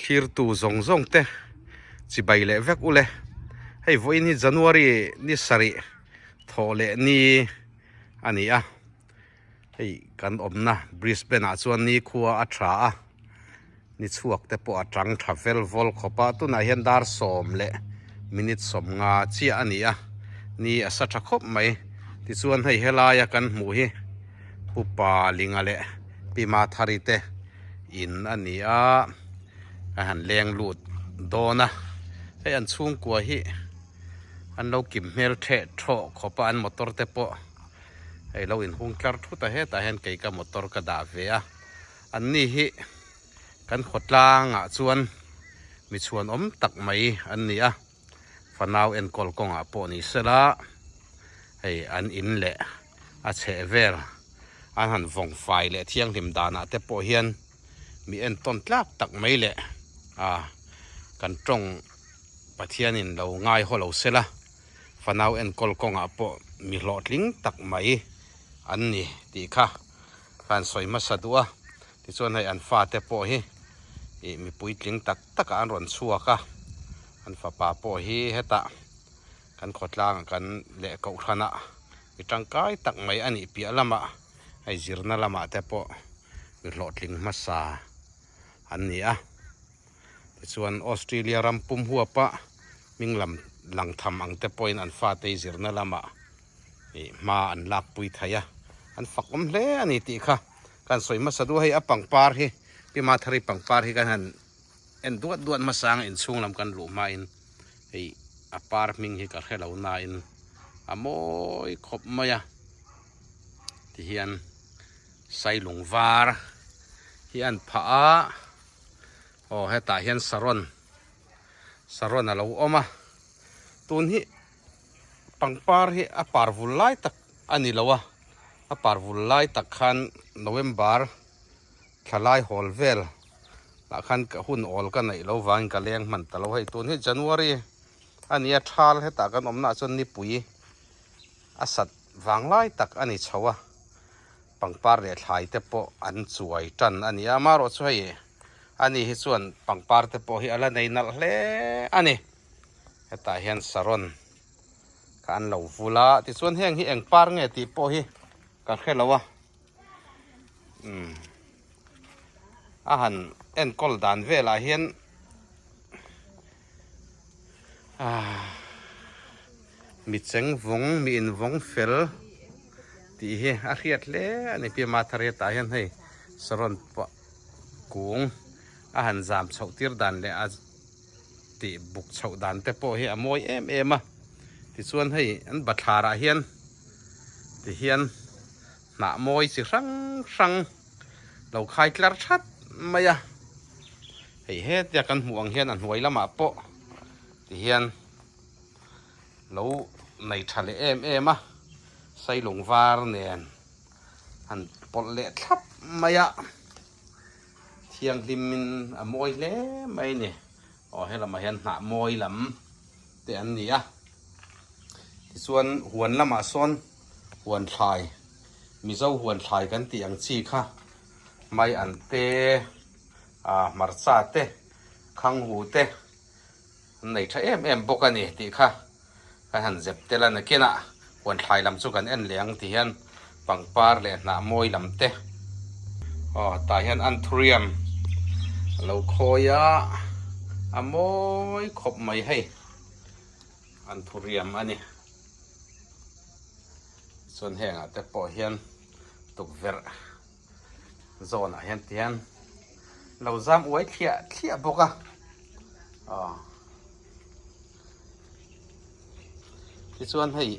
Thlirtu zawng zawng te chibai leh vek ule. Hei vawiin hi January ni sarih thawh leh ni a ni a. Hei kan awmna Brisbane ah chuan ni khua a tha a, ni chhuak te pawh a tang tha fel vawl khawp a, tunah hian dar sawm leh minute 50 chiah a ni a, ni a sa tha khawp mai. Tichuan hei helaia kan hmuh hi Pupa Linga leh Pi Mathari te in a ni a, a han leng lut dawn a, hei an chhungkua hi an lo kim hmel theh thawh khawp a, an motor te pawh hei lo inhung tlar thut a, hetah hian kei ka motor ka dah ve a, an ni hi kan khawtlangah chuan mi chhuanawm tak mai an ni a, fanau enkawl kawngah pawh ni sela hei an in leh a chheh vel an han vawng fai leh thianghlim danah te pawh hian mi entawn tlak tak mai leh a kan tawng Pathianin lo ngai haw lo sela fanau enkawl kawngah pawh mi hlawhtling tak mai an ni tih kha ka han sawi hmasa duh a, tichuan hei an fate pawh hi ih mi puitling tak takah an rawn chhuak a, an fapa pawh hi hetah kan khawtlangah kan leh kohhranah mi tangkai tak mai a nih piah lamah hei zirna lamah te pawh mi hlawhtling hmasa an ni a. Tichuan Australia ram pum huapa hming lam lang tham ang te pawhin an fate hi zirna lamah ih hma an lakpui thei a, an fak awm hle a ni tih kha kan sawi hmasa duh a, hei a pangpar hi Pi Mathari pangpar hi kan han en duat duat hmasa ang inchhung lam kan luh hmain hei a par hming hi ka hre lo nain a mawi khawp mai a tihian sailung var hi an phah a. Aw hetah hian saron saron a lo awm a tun hi pangpar hi a par vul lai tak a ni lo a a par vul lai tak khan November thla lai hawl vel ah khan ka hun awl ka neih lo vangin ka leng hman ta lo hei tun hi January a ni a thal hetah kan awmna ah chuan nipui a sat vang lai tak a ni chho a. Pangpar leh thlai te pawh an chuai tan a ni a, amaherawh chu hei ani hi chuan pangpar te pawh hi a la nei nalh hle a ni. Hetah hian saron kha an lo vul a, tichuan heng hi eng par nge tih pawh hi ka hre lo a, umm a han enkawl dan velah hian Ahh mi cheng vawng mi in vawng fel tih hi a hriat hle a ni pi Mathari tah hian hei saron pah kung a han zam chhoh tir dan leh a tih buk chhoh dan te pawh hi a mawi em em a tichuan hei an bathlar ah hian ti hian hnah mawi chi hrang hrang lo khai tlar that mai a hei hetia kan hmuh ang hian a hnuai lamah pawh ti hian lo nei tha leh em em a sailung var nen han pawlh leh thlap mai a thianghlim in a mawi hle mai a ni aw helamah hian hnah mawi lam te an ni a tichuan huan lamah sawn huan thlai Mizo huan thlai kan tih ang chi kha mai an te ah hmarcha te khanghu te an nei tha em em bawk a ni tih kha kan han zep tel a nakinah huan thlai lam chu kan en leh ang ti hian pangpar leh hnah mawi lam te aw tah hian anthurium a lo khawi a a mawi khawp mai hei anthurium a ni. Chuan hengah te pawh hian tukverh zawnah hian ti hian lo zam uai thliah thliah bawk a aw tichuan hei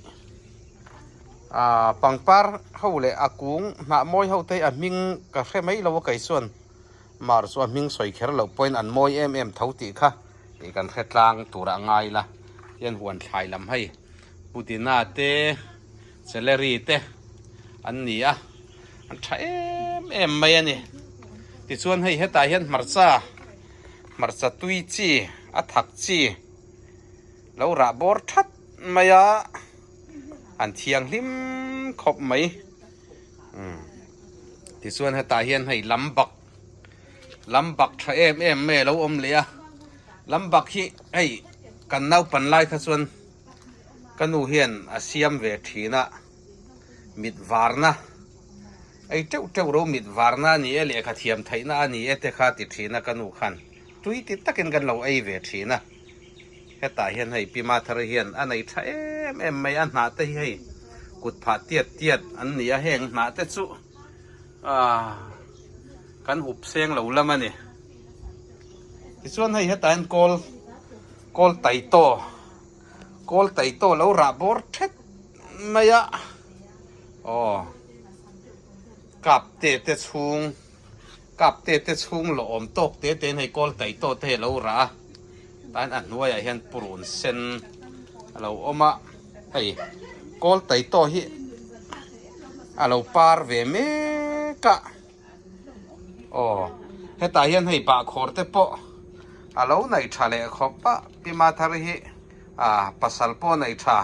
ah pangpar ho leh a kung hnah mawi ho te hi a hming ka hre mai lo a kei chuan mar chu a hming sawi kher loh pawhin an mawi em em tho tih kha tih kan hre tlang turah ngai la tihian huan thlai lam hei. Pudina te celery te an ni a an tha em em mai a ni tichuan hei hetah hian hmarcha hmarcha tui chi a thak chi lo rah bawr that mai a an thianghlim khawp mai umm tichuan hetah hian hei lam bak. Lambak tha em em mai a lo awm leh a, lambak hi hei kan naupan lai kha chuan ka nu hian a siam ve thin a, mit varna ei teuh teuh ro mit varna a ni e lehkha thiam theihna a ni e te kha ti thin a ka nu khan tui ti takin kan lo ei ve thin a, hetah hian hei Pi Mathari hian a nei tha em em mai a hnah te hi hei kut phah tiat tiat an ni a heng hnah te chu. Aaa kan hup seng lo lam a ni. Tichuan hei hetah hian kawl kawl taitaw kawl taitaw lo rah bawr thet mai a aw kap te te chhung kap te te chhung lawh awm tawk te te in hei kawl taitaw te hi a lo rah a tah hian a hnuaiah hian purun sen a lo awm a hei kawl taitaw hi. A lo par ve mek a, aw hetah hian hei bahkhawr te pawh a lo naih tha leh khawp a, Pi Mathari hi ah pasal pawh a naih tha,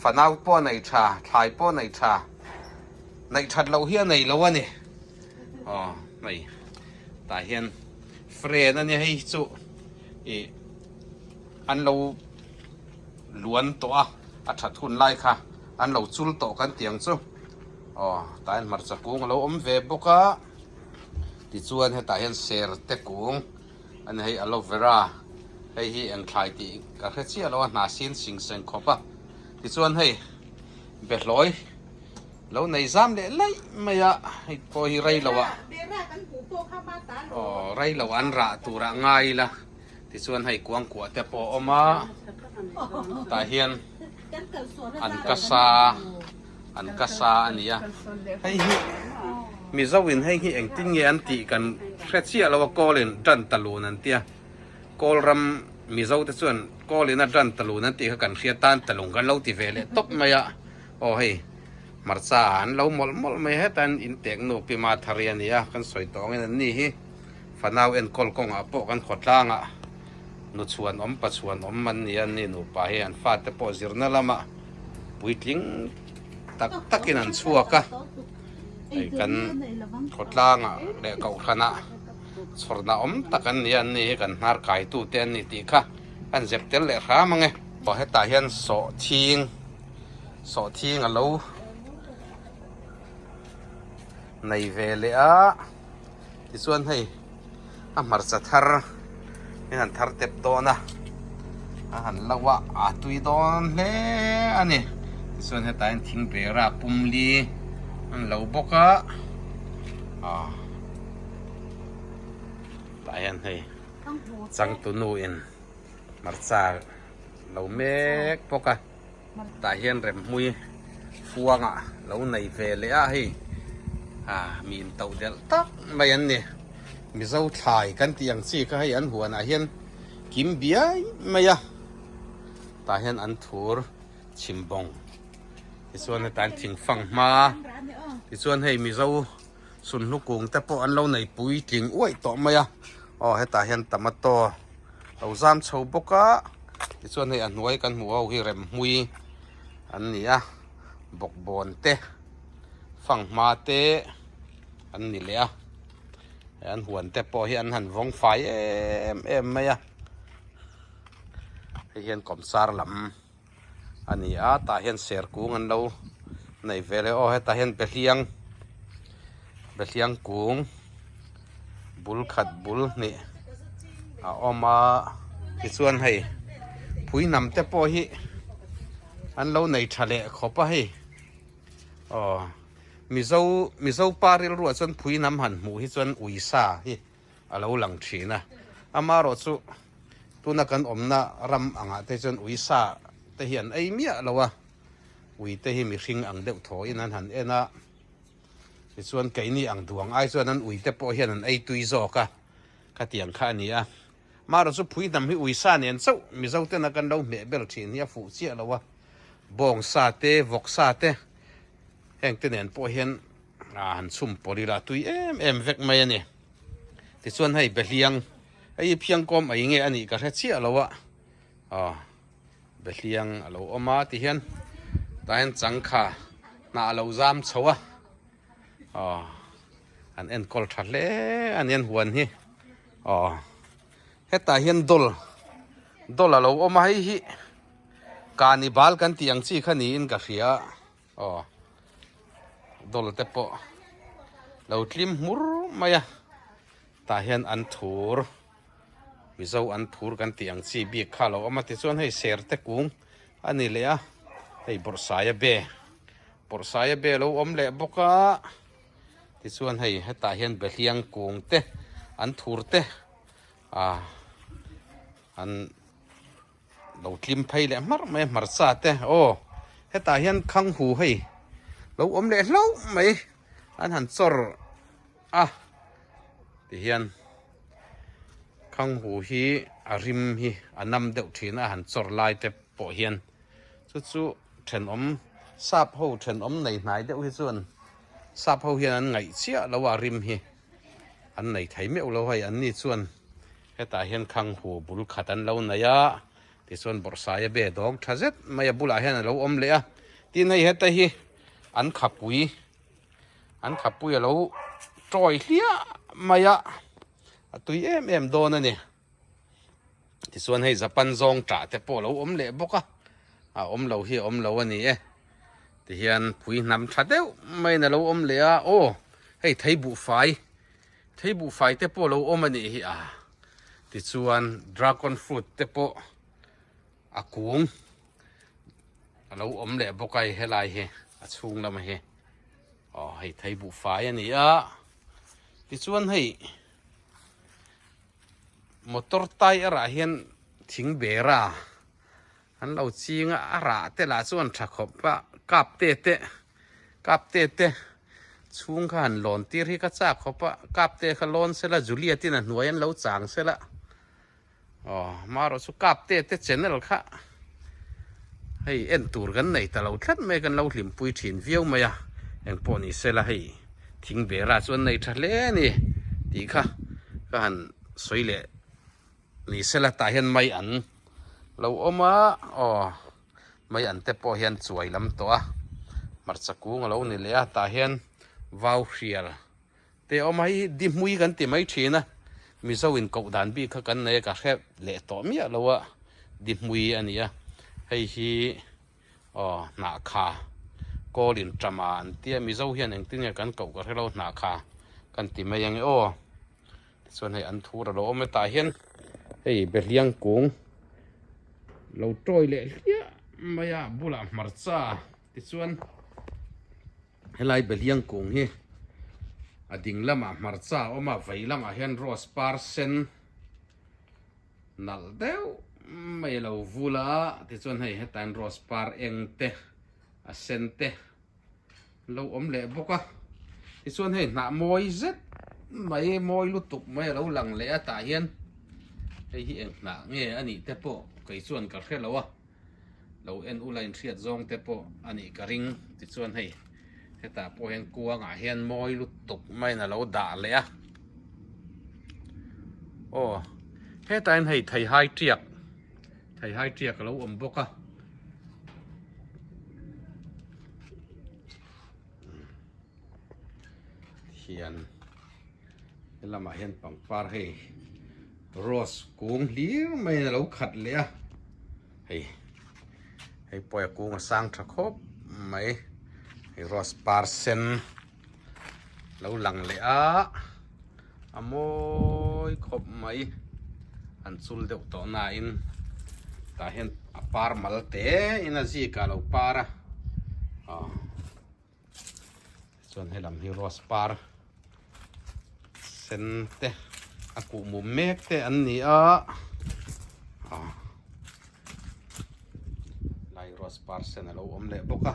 fanau pawh a naih tha, thlai pawh a naih tha, naih that loh hi a nei lo a ni, aw hei tah hian friend a nia hei chu ih an lo. Luan tawh a, a that hun lai kha an lo chul tawh kan tih ang chu. Aw, tah hian hmarcha kung a lo awm ve bawk a, tichuan hetah hian ser te kung a ni hei aloe vera, hei hi eng thlai tih ka hre chiah lo a, hna sin sing seng khawp a, tichuan hei behlawi lo nei zam leh laih mai a, hei pawh hi rei loh ah aw rei loh an rah tur ah ngai ila. Tichuan hei kuangkuah te pawh a awm a, tah hian an kasa an kasa a ni a, hei hi Mizo in hei hi engtin nge an tih kan hre chiah lo a, kawl in tan ta lun an tia, kawl ram Mizo te chuan kawl in a tan ta lun an tih kha kan hria tan ta lung kan lo ti ve leh tawp mai a, aw hei hmarcha an lo mawlh mawlh mai heta an intek nu Pi Mathari a ni a, kan sawi tawh angin an ni hi. Fanau enkawl kawngah pawh kan khawtlangah nu chhuan awm pa chhuan awm an ni a, ni nupa hi an fate pawh zirna lamah puitling tak takin an chhuak a, hei kan khawtlangah leh kohhranah chhawrna awm tak an ni a, an ni hi kan hnar kaitute an ni tih kha an zep tel leh hram ang e. Aw hetah hian sawhthing sawhthing a lo nei ve leh a. Tichuan hei a hmarcha thar in han thar tep dawn a, a han lo a, a tui dawn hle a ni. Tichuan hetah hian thing bera pumli an lo bawk a, ah tah hian hei changtunu in hmarcha lo mek bawk a. Tah hian remhmui fuangah lo nei ve leh a hei ah mi intoh delh tak mai an ni. Mizo thlai kan tih ang chi kha hei an huanah hian kim biai mai a, tah hian an thur chhimbawng tichuan hetah hian thingfang hma tichuan hei Mizo sunhlu kung te pawh an lo nei puitling uaih tawh mai a, aw hetah hian tomato lo zam chho bawk a. Tichuan hei a hnuai kan hmuh ho hi remhmui an ni a, bawkbawn te, fanghma te an ni leh a, hei an huan te pawh hi an han vawng fai em em mai a, hei hian kawmsar lam a ni a, tah hian serkung an lo nei ve leh aw hetah hian behliang behliang kung. Bul khat bul hnih a awm a tichuan hei phui hnam te pawh hi an lo nei tha leh khawp a hei aw mizo mizo pa rilruah chuan phui hnam han hmuh hi chuan uisa hi a lo lang thin a amaherawh chu tuna kan awmna ram angah te chuan uisa te hi an ei miah lo a ui te hi mihring ang deuh thawhin an han en a. Tichuan keini ang duang ai chuan an uite pawh hian an ei tui zawk a, khatiang kha a ni a. Marawh chu phui hnam hi uisa nen chauh Mizo tena kan lo hmeh ber thin hi a fuh chiah lo a, bawngsa te, vawksa te heng te nen pawh hian han chhum pawlh ila a tui em em vek mai a ni. Tichuan hei Behliang, hei hi Phiangkawm ei nge a nih ka hre chiah lo a, aw. Behliang a lo awm a tihian tah hian changkha hnah a lo zam chho a aw an enkawl tha hle a ni an huan hi. Aw hetah hian dawl dawl a lo awm a hei hi kanibal kan tih ang chi kha niin ka hria aw dawl te pawh lo tlim hmur mai a tah hian an thur mizo an thur kan tih ang chi bik kha a lo awm a tichuan hei ser te kung a ni leh a hei bawrhsaia be bawrhsaia be a lo awm leh bawk a. Tichuan hei hetah hian behliang kung te an thur te ah an lo tlim phei leh hmarh mai a hmarcha te aw hetah hian khang hu hei lo awm leh hlauh mai an han chawr a tihian khang hu hi a rim hi a nam deuh thin a han chawr lai te pawh hian chu chu thenawm sap ho thenawm nei hnai deuh hi chuan. Sap ho hian an ngaih chiah lo a rim hi an nei thei meuh lo hei an ni chuan hetah hian khang hu bul khat an lo nei a tichuan bawrhsaia be dawng tha zet mai a bulah hian a lo awm leh a tin hei heta hi an khapui an khapui a lo tawi hliah mai a a tui em em dawn a ni. Tichuan hei Japan zawng tah te pawh a lo awm leh bawk a, a awm lo hi a awm lo a ni e. Tihian phui hnam tha deuh maiin a lo awm leh a, aw hei thei buhfai, thei buhfai te pawh a lo awm a nih hi a. Tichuan dragon fruit te pawh a kung a lo awm leh bawk a hei helai hi a chhung lamah hi aw hei thei buhfai a ni a. Tichuan hei. Motor tyre ah hian thing bera an lo ching a a rah te lah chuan tha khawp a kap te te kap te te chhung kha han lawn tir hi ka chak khawp a kap te kha lawn sela Juliet in a hnuai an lo chang sela aw marawh chu kap te te channel kha hei en tur kan nei ta lo tlat mai kan lo hlimpui thin viau mai a engpawh ni sela hei. Thing bera chu an nei tha hle a ni tih kha ka han sawi leh ni sela tah hian mai an lo awm a aw mai an te pawh hian chuai lam tawh a hmarcha kung a lo ni leh a tah hian vau hrial te a awm a hei hi di hmui kan ti mai thin a mizo in koh dan bik kha kan nei a ka hre leh tawh miah lo a di hmui a ni a hei hi. Aw hnah kha kawl in ṭam a an tia Mizo hian engtin nge kan koh ka hrelo hnah kha kan ti mai ange aw tichuan hei an thur a lo awm e tah hian hei behliang kung lo tawi leh hliah mai a bulah hmarcha tichuan helai behliang kung hi a ding lamah hmarcha a awm a vei lamah hian rose par sen. Nalh deuh mai a lo vul a tichuan hei hetain rose par eng te a sen te an lo awm leh bawk a tichuan hei hnah mawi zet mai mawi lutuk mai a lo lang leh a tah hian hei hi eng hnah nge a nih te pawh kei chuan ka hre lo a lo en ula inhriat zawng te pawh a nih ka ring tichuan hei hetah pawh hian kuangah hian mawi lutuk maiin a lo dah leh a aw hetah hian hei theihai tiak theihai tiak a lo awm bawk a. Hian helamah hian pangpar hei rose kung hlir maiin a lo khat leh a hei hei pawh a kung a sang tha khawp mai hei rose par sen lo lang leh a a mawi khawp mai an chul deuh tawh nain tah hian a par mal te in a zik ah a lo par a aw. Chuan helam hi rose par sen te a kuh mum mek te an ni a ah lai rose par sen a lo awm leh bawk a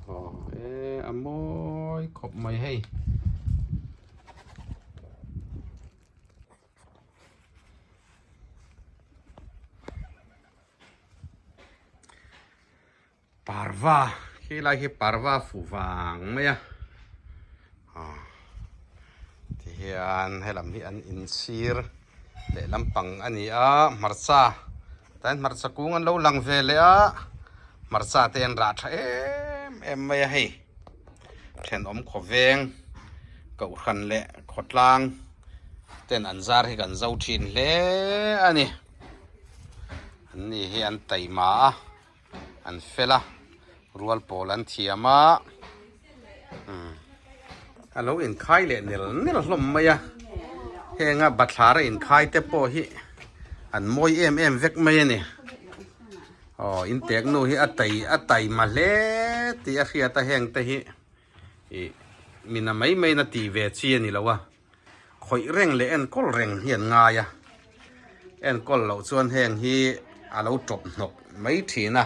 aw e a mawi khawp mai hei. Parva khi lai hi parva fu vang mai a ah tihian helam hi an insir leh lampang a ni a hmarcha tah hian hmarcha kung an lo lang ve leh a hmarcha te an rah tha em em mai a hei. Thenawm khawveng kohhran leh khawtlang ten an zar hi kan zo thin hle a ni. An ni hi an taima a, an fel a, rual pawl an thiam a, umm a lo inkhai leh nel nel hlawm mai a, henga bathlar a inkhai te pawh hi an mawi em em vek mai a ni. Aw in tek nu hi a tai a taima hle tih a hriat a heng te hi ih mina mai mai in a tih ve chi a ni lo a khawih reng leh enkawl reng hi an ngai a enkawl loh chuan heng hi a lo tawp hnawk mai thin a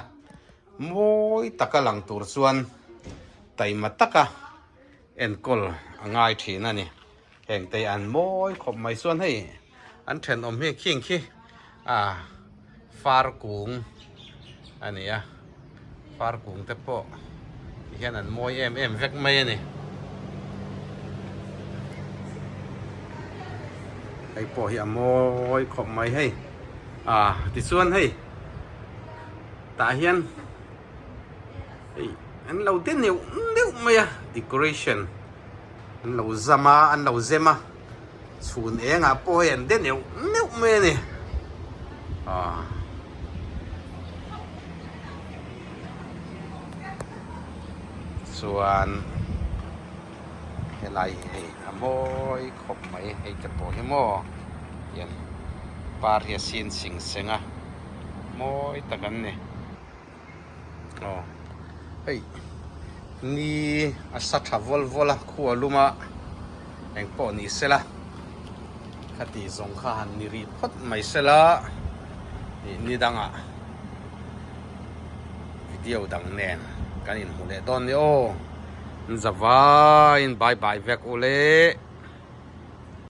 mawi taka lang tur chuan taima taka enkawl a ngai thin a ni. Heng te an mawi khawp mai chuan hei an thenawm hi khing khi ah far kung a ni a far kung te pawh ti hian an mawi em em vek mai a ni hei pawh hi a mawi khawp mai hei ah tichuan hei tah hian hei an lo de neuh neuh mai a decoration. An lo zam a, an lo zem a, chhun engah pawh hei an de neuh neuh mai a ni. Aw. Chuan helai hi hei a mawi khawp mai hei te pawh hi maw hian par hi a sin sing seng a mawi tak an ni. Aw hei ni a sa tha vawl vawl a khua lum a eng pawh ni sela khati zawng kha han ni rih phawt mai sela ih ni dangah video dang nen kan inhmu leh dawn ni aw an za vaiin bye bye vek ule.